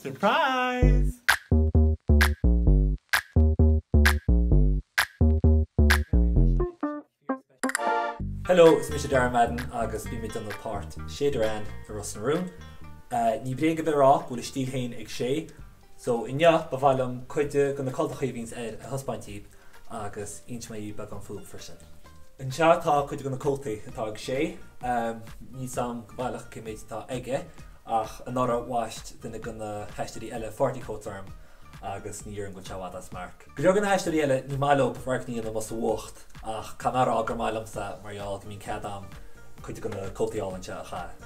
Surprise! Hello, is mise Darren Madden agus bím ag déanamh páirt Shay Doran i Ros na Rún. Ní bréag a bheith ag rá go bhfuil a stíl féin ag Shay, so inniu ba mhaith liom cuid de na cultachaí a bhíonns air a thaispeáint daoibh agus inseoidh mé daoibh beagán fúthu freisin. Anseo tá cuid de na cótaí atá ag Shay. Níl 'fhios a'm go baileach cé méid atá aige ach anuraidh bhaist duine de na haisteoirí eile 'Forty Coats' orm agus ní dhéarfainn go bhfuil sé i bhfad as marc. Go leor de na haisteoirí eile ní maith leo radharcanna a dhéanamh amuigh sa bhfuacht ach caithfidh mé a rá gur maith liomsa mar gheall go mbíonn cead a'm cuid de na cótaí álainn seo a chaitheamh.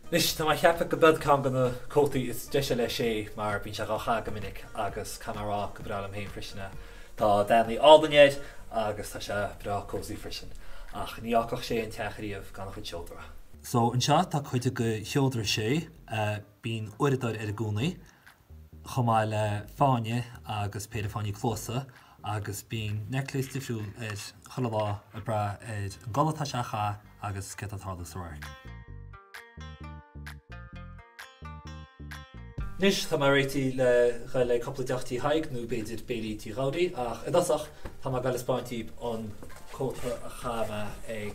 Anois, tá mé ag ceapadh go b'iod ceann de na cótaí is deise le Shay mar bíonn sé dhá chaitheamh go minic agus caithfidh mé a rá go breá liom féin freisin é. Tá dathannaí álainn air agus tá sé breá cozy freisin. Ach ní fhágfadh Shay an teach riamh gan a chuid seodra. So, anseo tá cuid de sheodra Shay. Bíonn uaireadóir air i gcónaí, chomh maith le fáinne agus péire fáinní cluasa agus bíonn necklace difriúil air chuile lá ag brath ar an gculaith atá sé a chaitheamh agus céard atá ag tarlú sa radharc. Anois tá mé réitithe le dhul le cúpla deoch Tí Thaidhg nó b'fhéidir béilí Tí Ghaudí ach i dtosach tá mé ag dul a 'speáint daoibh an cóta a chaith mé ag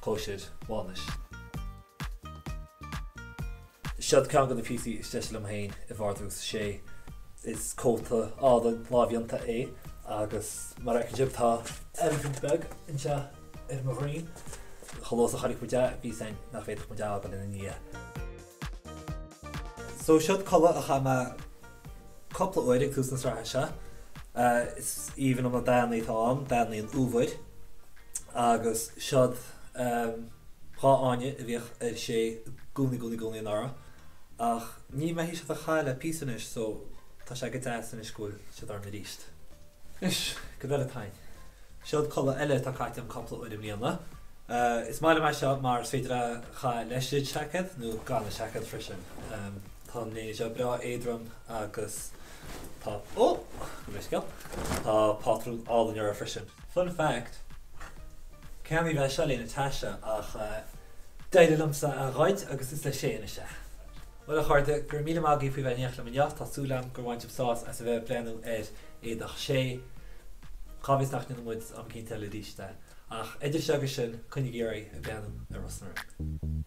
cóisir Mhánais. Seod ceann de na píosaí is deise liom féin i vardrús Shay. Is cóta álainn lámhdhéanta é agus mar a fheiceann sibh tá eilifint beag anseo ar mo dhroim. Chomh luath is a chonaic muid é bhí 'fhios a'inn nach bhféadfadh muid é a fhágáil ina ndiaidh. So seod culaith a chaith mé cúpla uair ag tús na sraithe seo. Is aoibhinn liom na dathannaí atá ann, dathannaí an uabhair. Agus seod. 2 fháinne a bhíodh ar Shay i gcónaí gcónaí gcónaí anuraidh ach níl mé théis iad a chaitheamh le píosa anois so tá sé go deas anois go bhfuil siad orm arís. Anois, cad eile atá againn? Seod culaith eile atá caite agam cúpla uair i mbliana. Is maith liom é seo mar is féidir é a chaitheamh leis an seaicéad nó gan an seaicéad freisin. Tá an léine seo breá éadrom agus tá, ó! Gabh mo leithscéal. Tá pátrún álainn orthu freisin. Fun fact, Ceannaíodh é seo le Natasha ach d'éirigh liomsa é a ghoid agus is le Shay anois é. Bhuel a chairde, go raibh míle maith agaibh faoi bheith in éineacht liom inniu, tá súil agam gur bhain sibh sásamh as a bheith ag breathnú ar éadach Shay. Cá bhfios nach ndéanfaidh muid am eicínt eile arís é. Ach idir seo agus sin, coinnigí ar aghaidh ag breathnú ar Ros na Rún.